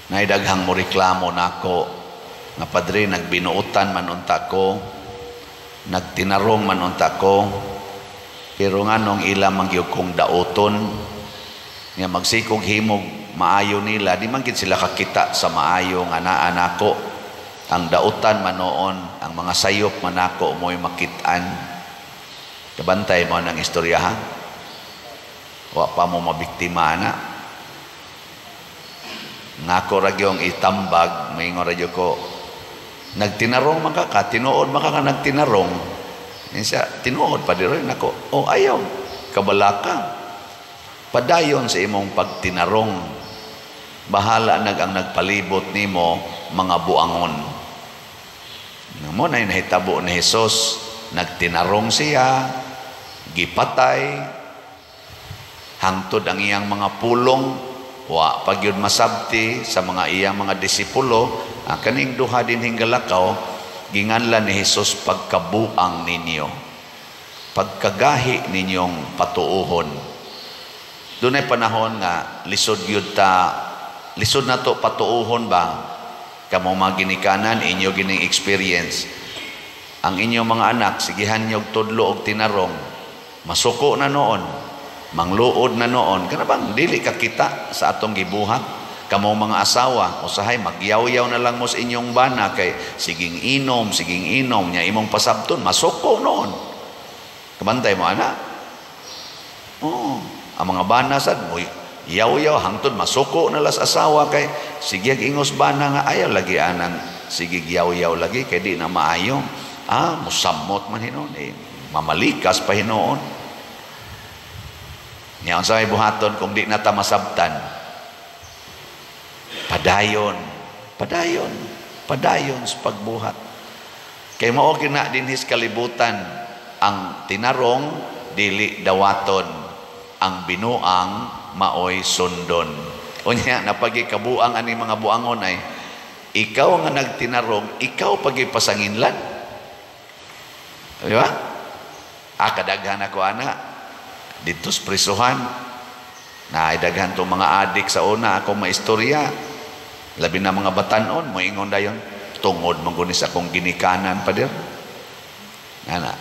Naay daghang mo reklamo nako nga, "Padre, nagbinuotan man unta ko, nagtinarong man unta ko, pero nganong ila man gyud kong daoton nga magsikog himog maayo nila, di man gid sila kakita sa maayo nga naa nako. Ang dautan man noon, ang mga sayop man nako mo'y makit-an." Kabantay mo ng istorya, ha? Wa pa mo mabiktima na. Nako ra gyung itambag, moingon ra gyud ko, "Nagtinarong man ka, tinuod man ka nagtinarong." Siya, "Tinuod pa diri nako." "Oh, ayaw kabalaka. Padayon sa imong pagtinarong. Bahala nag ang nagpalibot nimo mga buangon." Mo na nahitabo ni Jesus, nagtinarong siya, gipatay, hangtod ang iyang mga pulong wa pa gyud masabti sa mga iyang mga disipulo. Kaning duha dinhing galakaw, ginganlan ni Jesus pagkabuang ninyo, pagkagahi ninyong patuuhon. Dunay panahon nga lisod gyud ta, lisod na to patuuhon ba. Kamo mga ginikanan, inyo gining experience ang inyong mga anak, sigihan niyo og tudlo og tinarong, masuko na noon, mangluod na noon, kana bang dili ka kita sa atong gibuhat. Kamo mga asawa, usahay magyaw-yaw na lang mo sa inyong bana kay siging inom, siging inom nya, imong pasabton, masuko noon. Kabantay mo ana? Oh, ang mga bana sad mo yaw-yaw hangtod masuko na las asawa kay sige ingos bana nga ayaw lagi anang sige yaw-yaw lagi kay di na maayo. Ah, musamot man hinuon eh, mamalikas pa hinuon. Nya unsa may buhaton kung di na ta masabtan? Padayon, padayon, padayon sa pagbuhat. Kay mao gina dinhis kalibutan, ang tinarong dili dawaton, ang binuang maoy sundon. Unya napagi kabuang ani mga buangon ay ikaw nga nagtinarong, ikaw pagi pasanginlan. Di ba? Ah, kadaghan ako ana dito sa prisuhan. Na daghan tong mga adik sa una akong maistorya. Labi na mga batanon, moingon dayon, "Tungod man guni sa akong ginikanan, pader. Ana,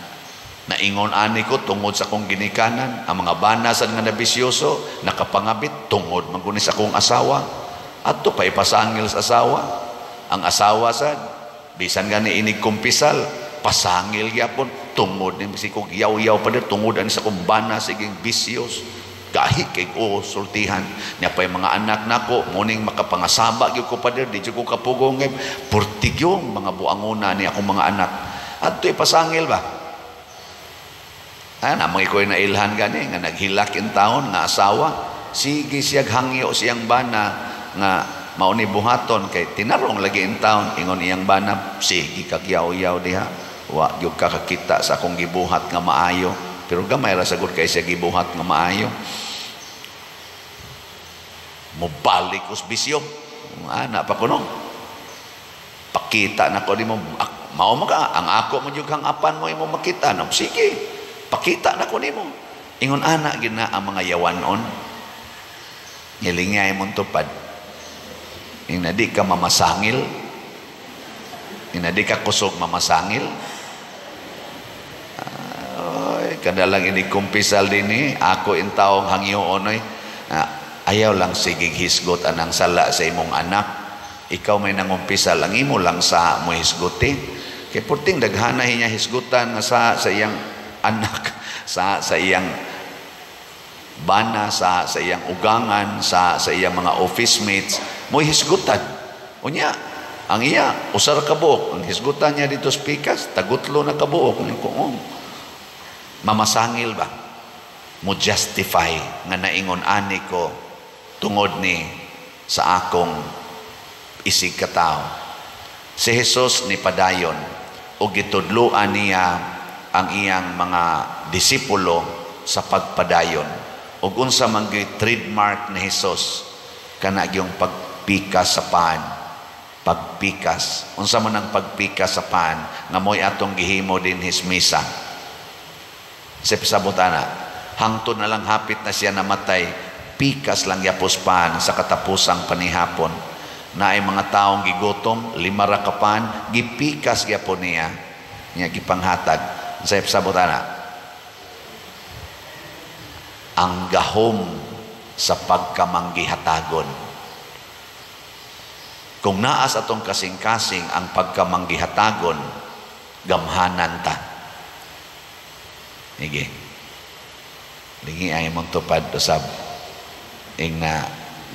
naingon ani ko tungod sa akong ginikanan." Ang mga banasan nga nabisyoso, nakapangabit, "Tungod man guni sa akong asawa." Adto pa ipasangil sa asawa. Ang asawa sad, bisan gani inig kumpisal, pasangil gyapon, "Tungod ni si kog yaw-yaw, pader, tungod ani sa akong bana siging bisyos." Gahi kay o sultihan nya pay mga anak nako muning makapangasaba gyud ko, pader, di jud ko kapugong kay purtigyong mga buangona ni akong mga anak. Adto ipasangil ba. Ana mga ikoy na ilhan gani nga naghilak in taon nga asawa, sige siyag hangyo siyang bana nga mao ni buhaton kay tinarong lagi in taon. Ingon iyang bana, "Sige kag yaw-yaw diha, wa gyud ka kakita sa akong gibuhat nga maayo." Pero gamay ra sagud kay siya gibuhat nga maayo. Mobalik us bisyo. Ana pa kuno. "Pakita na ko nimo, mao man ka ang ako mo jud kang apan mo imo makita no. Sige, pakita na ko nimo." Ingon ana gyud na ang mga yawanon. Ngilingay mong tupad. Ing di ka mamasangil. Ing di ka kusog mamasangil. Ay, kada lang ini kumpisal dinhi, ako in taong hangyoon oy. Ah, ayaw lang sigig hisgot anang sala sa imong anak. Ikaw may nangumpisal, ang imo lang sa mo hisguti. Kay purting daghana niya hisgutan nga sa iyang anak, sa iyang bana, sa iyang ugangan, sa iyang mga office mates, mo hisgutan. Unya, ang iya, usar ka buok. Ang hisgutan niya dito sa pikas, tagutlo na kabuok. Oh, mamasangil ba? Mo justify nga naingon ani ko tungod ni sa akong isig katao. Si Jesus ni padayon o gitudloan niya ang iyang mga disipulo sa pagpadayon. Ug unsa man gyud trademark ni Jesus? Kana gyung pagpikas sa pan. Pagpikas. Unsa man ang pagpikas sa pan nga mo'y atong gihimo dinhi sa misa? Sa pasabot ana, hangtod na lang hapit na siya namatay, pikas lang yapos pan sa katapusang panihapon. Naay mga taong gigutom, 5 ra ka pan, gipikas gyapon niya, niya gipanghatag. Sa sabot ana, ang gahom sa pagkamanggihatagon. Kung naa sa atong kasing-kasing ang pagkamanggihatagon, gamhanan ta. Sige. Lingi ang imong tupad usab. Ing na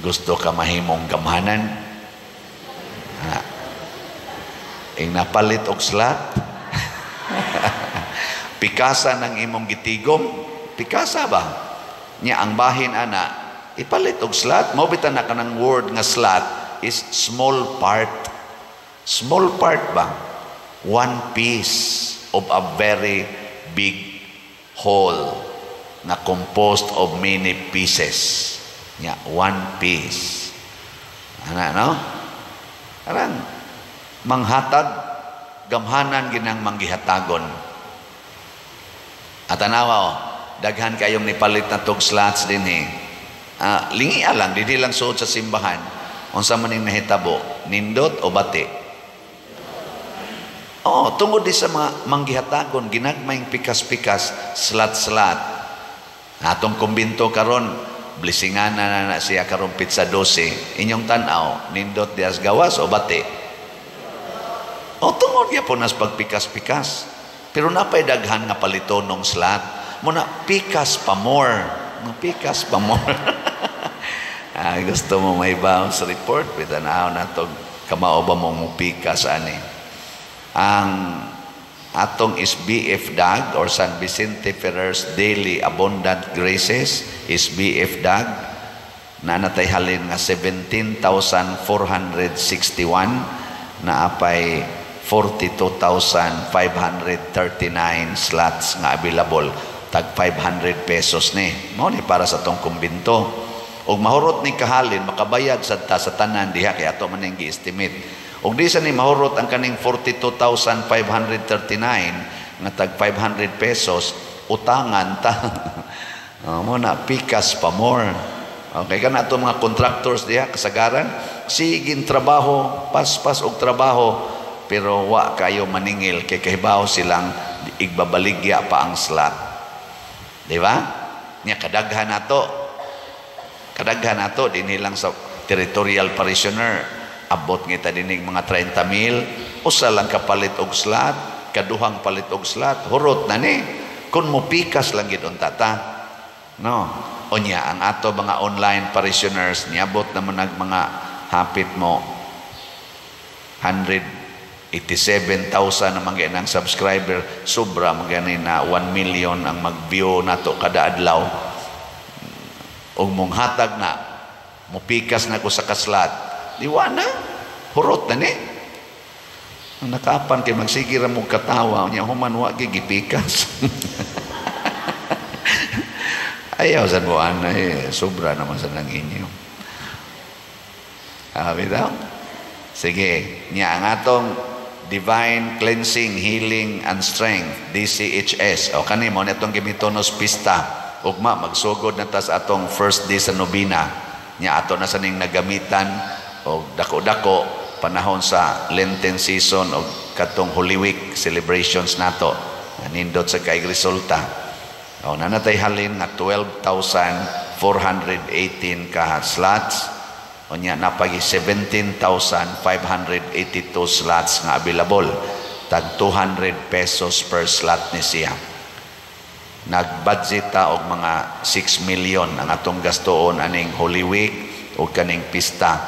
gusto ka mahimong gamhanan. Ha. Ing napalit og slot. Pikasa ng imong gitigom. Pikasa ba? Nya ang bahin ana, ipalit og slot. Mao bitan na kanang word nga slot is small part. Small part ba? One piece of a very big whole na composed of many pieces. Nya, one piece. Ana, no? Arang manghatag, gamhanan ginang manggihatagon. At tanawa, oh, daghan kayong nipalit na tog slots din eh. Lingia lang, dinhi lang suod sa simbahan. Unsa man ning nahitabo, nindot o bati? Oh, tungod di sa mga manggihatagon, ginagmayng pikas-pikas, slat-slat. Atong kumbinto karon, blessingan na na siya karon petsa 12. Inyong tan-aw, nindot dias gawas o bati? O tungod gyapon nas pagpikas-pikas. Pero napay daghan nga palitonong slat. Muna pikas pa more. Pikas pa more. Gusto mo may bounce report, pitanaw na to kamao ba mong pikas ani. Ang atong SBF DAG or San Vicente Ferrer's Daily Abundant Graces is BF DAG na natay halin nga 17,461 na apay 42,539 slots nga available, tag 500 pesos ni mao ni para sa atong kumbinto. Og mahurot ni kahalin makabayad sad ta sa tanan diha kay ato man ning gi-estimate. Og di sa ni mahurot ang kaning 42,539 nga tag 500 pesos, utangan ta. Oh, mo na pikas pa more. Okay kana ato mga contractors diha kasagaran sigin trabaho, paspas og trabaho, pero wa kayo maningil kay kahibaw silang igbabaligya pa ang slot. Di ba? Nya kadaghan nato. Kadaghan nato dinhi lang sa territorial parishioner abot ngita dinig mga 30,000, usa lang kapalit og slot, kaduhang palit og slot, hurot na ni. Kun mo pikas lang gid unta ta. No. Unya ang ato mga online parishioners niabot naman nag mga hapit mo 187,000 naman gay nang subscriber, sobra man gani na 1 million ang mag-view nato kada adlaw. Og mong hatag na mopikas na ko sa kaslat, di na hurot na ni. Ang nakapan kay magsige ra mo katawa, unya human wa gyud gipikas. Ayaw sa buwan eh, sobra naman sa nang inyo. Bitaw? Sige, niya ang atong Divine Cleansing, Healing and Strength, DCHS. O kani mo na itong gimitonos pista. Ugma, magsugod na ta sa atong first day sa nobina. Nya ato na sa ning nagamitan o dako-dako panahon sa Lenten season o katong Holy Week celebrations nato. Nindot sa kay resulta. O nanatay halin nga 12,418 ka slots. O nya napagi 17,582 slots nga available. Tag 200 pesos per slot ni siya. Nag-budget ta og mga 6 million ang atong gastoon aning Holy Week o kaning pista.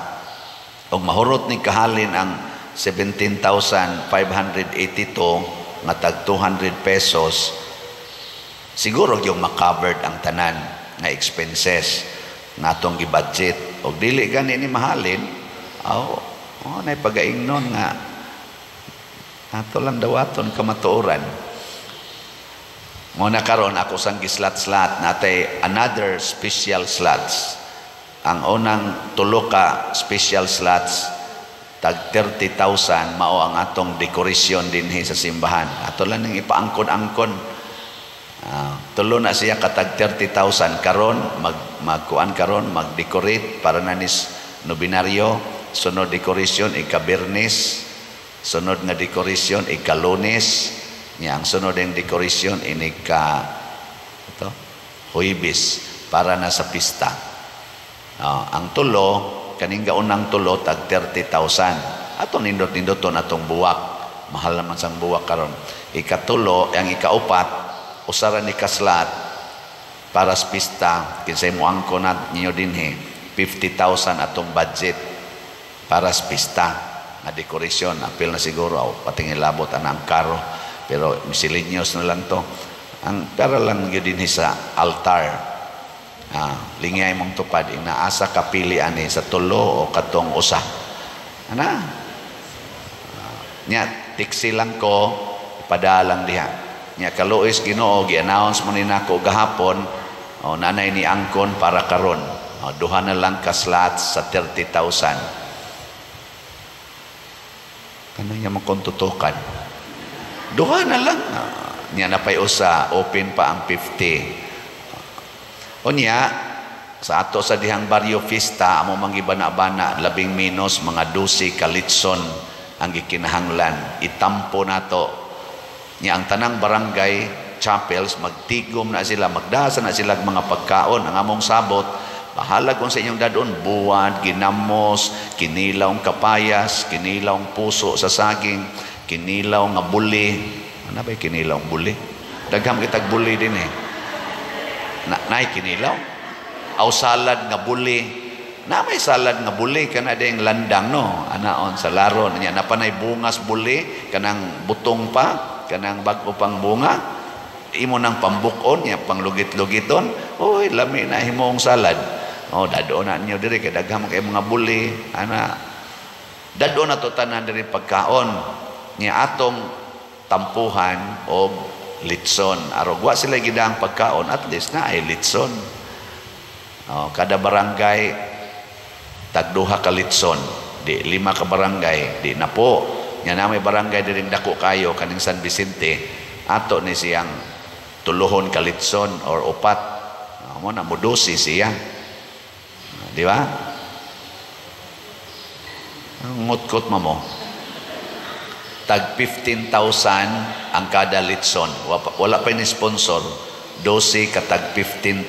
Og mahurot ni kahalin ang 17,582 nga tag 200 pesos, siguro yung makovered ang tanan nga expenses nga atong gi-budget. Og dili gani ni mahalin, aw, oh, nay pagaingnon nga ato lang dawaton kamatuoran. Muna karon ako sang gislat-slat natay another special slots. Ang unang tulo ka special slots tag 30,000 mao ang atong dekorasyon dinhi sa simbahan. Ato lang ning ipaangkon-angkon. Tulo na siya katag 30,000 karon magkuan karon mag-decorate para na nis nobinaryo. Sunod decoration ika-Biyernes, sunod nga decoration ika-Lunes, nya ang sunod ang decoration inika ito Huwebes para na sa pista. Ang tulo, kaning gaunang tulo, tag 30,000. Ato nindot-nindoton atong buwak. Mahal naman sang buwak karon. Ikatulo, ang ikaupat, usara ni ka slot para sa pista, kinsay mo angko na ninyo dinhi, 50,000 atong budget para sa pista nga dekorasyon. Apil na siguro, oh, patingin labot ana ang karo. Pero miscellaneous na lang to. Ang para lang gyud dinhi sa altar. Lingay mong tupad, inaasa kapili ani sa tulo o katong usa. Ana? Nya, tiksi lang ko, padalang diha. Nya kaluoy Ginoo, gi-announce mo ni nako gahapon, oh, nanay ni angkon para karon. Oh, duha na lang ka slots sa 30,000. Kanang niya tutukan. Duha na lang. Nya napay usa, open pa ang 50. Unya, sa ato sa dihang baryo fiesta, amo mangibana-bana, labing minus mga 12 ka litson ang gikinahanglan. Itampo nato. Nya ang tanang barangay chapels, magtigom na sila, magdasa na sila mga pagkaon. Ang among sabot, bahala kung sa inyong dadon, buwad, ginamos, kinilawng kapayas, kinilawng puso sa saging, kinilaw nga buli. Ano ba kinilawng buli? Daghang kitag buli din eh. Na, nay kinilaw. Aw salad nga buli. Na may salad nga buli kana ding landang no. Anaon sa laron nya napanay bungas buli kanang butong pa, kanang bag-o pang bunga. Imo nang pambukon nya panglugit-lugiton. Oy, lami na himong salad. Oh, dadon na ninyo diri kay daghan kay mga buli ana. Dadon na to tanan diri pagkaon nya atong tampuhan og litson. Arog wa sila gidang pagkaon, at least na ay litson. Oh, kada barangay tag duha ka litson, di lima ka barangay, di na po. Nya na may barangay diring dako kayo kaning San Vicente, ato ni siyang tuluhon ka litson or upat. Oh, mo na modusi siya. Di ba? Ngutkot mo mo. Tag 15,000 ang kada litson. Wala pa ni sponsor. 12 katag 15,000.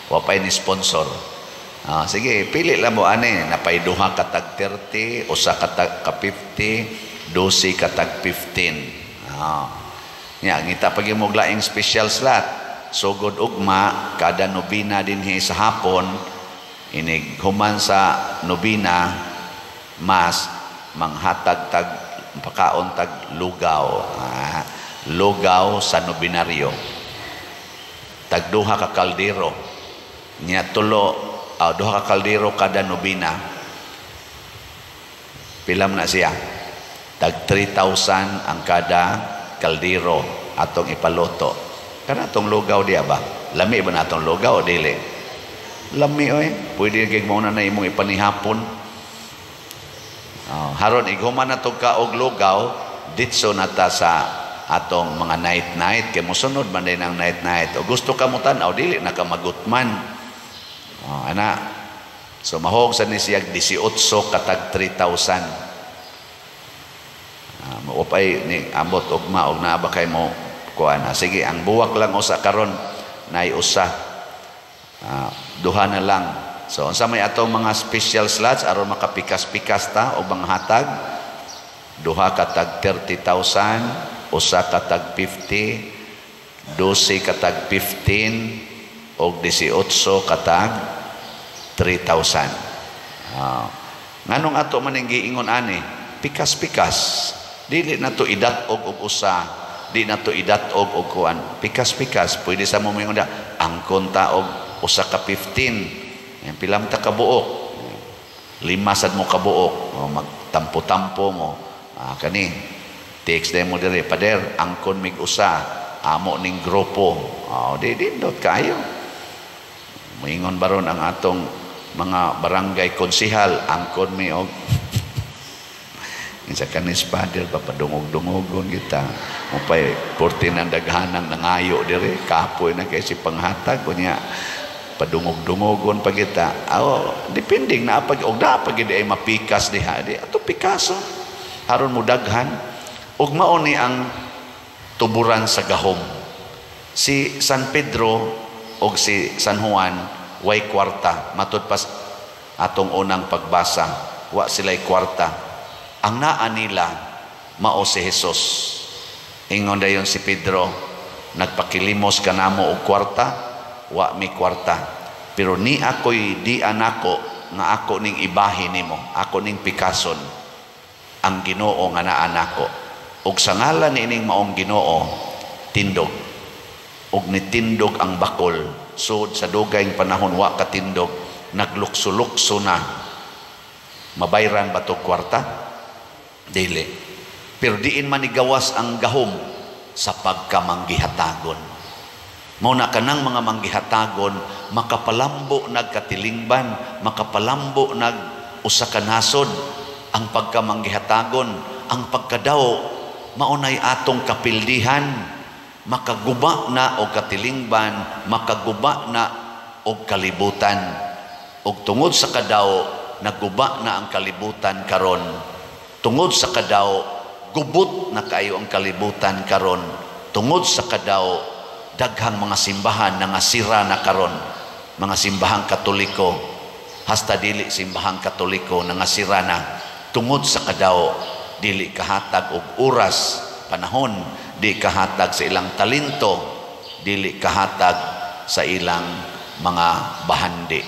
Wala pa ni sponsor. Sige, pili lang mo ani. Napay duha katag 30, usa katag ka 50, 12 katag 15. Nya, ngita pag mo laing special slot. Sugod ugma, kada nobina dinhi sa hapon, inig human sa nobina, mas manghatag tag pakaon tag lugaw. Lugaw sa nobinaryo. Tag duha ka kaldero. Nya tulo, duha ka kaldero kada nobina. Pilam na siya. Tag 3,000 ang kada kaldero atong ipaluto. Kana atong lugaw diya ba? Lami ba na atong lugaw o dili? Lami oy. Pwede kay mo na imong ipanihapon. Haron ighuman na to ka og lugaw, ditso na ta sa atong mga night-night kay mosunod man din ang night-night. O gusto ka mo tan-aw, dili na ka magutman. Ana. So mahog sa ni siyag 18 katag 3,000. Maupay ni ambot ugma og naa ba kay mo kuan. Sige, ang buwak lang usa karon nay usa. Duha na lang. So unsa may atong mga special slots aron makapikas-pikas ta o hatag? Duha katag 30,000, usa katag 50, 12 katag 15 og 18 katag 3,000. Nganong ato man ning giingon ani? Pikas-pikas. Dili na to idat-og og usa, di na to idat-og og kuan. Pikas-pikas, pwede sa mo moingon da, angkon ta og usa ka 15. Yan, pilam ta kabuok. Lima sad mo kabuok. O, magtampo-tampo mo. Kani, text mo dire, "Pader, angkon mig usa, amo ning grupo." O, di dindot kayo. Moingon baron ang atong mga barangay konsihal, angkon mi og insa kanis, Father, papadungog-dungogon kita. Mupay purti ng daghanang nangayo dire, kapoy na kay si panghatag unya. Padungog-dungogon pa kita. Oh, depending na pag og naa pa gid ay mapikas diha di ato pikason aron mo daghan. Ug mao ni ang tuburan sa gahom. Si San Pedro og si San Juan way kwarta. Matud pa atong unang pagbasa, wa sila'y kwarta. Ang naa nila mao si Jesus. Ingon dayon si Pedro, "Nagpakilimos ka namo og kwarta, wa mi kwarta. Pero ni ako'y di anako nga ako ning ibahin nimo, ako ning pikason ang Ginoo nga naa nako. Ug sa ngalan niining maong Ginoo, tindog." Ug nitindog ang bakol. Sud sa dugayng panahon wa katindog, naglukso-lukso na. Mabayran ba to kwarta? Dili. Pero diin man igawas ang gahom? Sa pagkamanggihatagon. Mao na kanang mga manggihatagon makapalambo nagkatilingban, makapalambo nag usa ka nasod. Ang pagkamanggihatagon, ang pagkadaw, mao nay atong kapildihan. Makaguba na og katilingban, makaguba na og kalibutan. Og tungod sa kadaw, naguba na ang kalibutan karon. Tungod sa kadaw, gubot na kayo ang kalibutan karon. Tungod sa kadaw, daghang mga simbahan na nga sira na karon. Mga simbahang Katoliko, hasta dili simbahang Katoliko, na nga sira na tungod sa kadaw. Dili kahatag og oras, panahon, di kahatag sa ilang talento, dili kahatag sa ilang mga bahandi.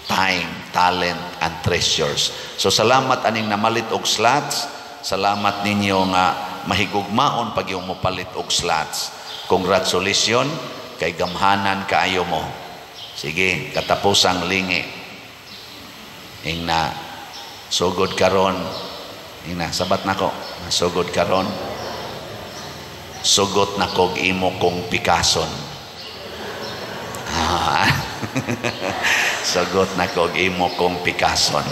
Time, talent, and treasures. So salamat aning namalit og slots. Salamat ninyo nga mahigugmaon pag yung mopalit og slots. Congratulations kay gamhanan kaayo mo. Sige, katapusang lingi. Ingna, sugod karon. Ingna, sabat nako. Sugod karon. Sugot na kog imo kong pikason. Ah. Sugot na kog imo kong pikason.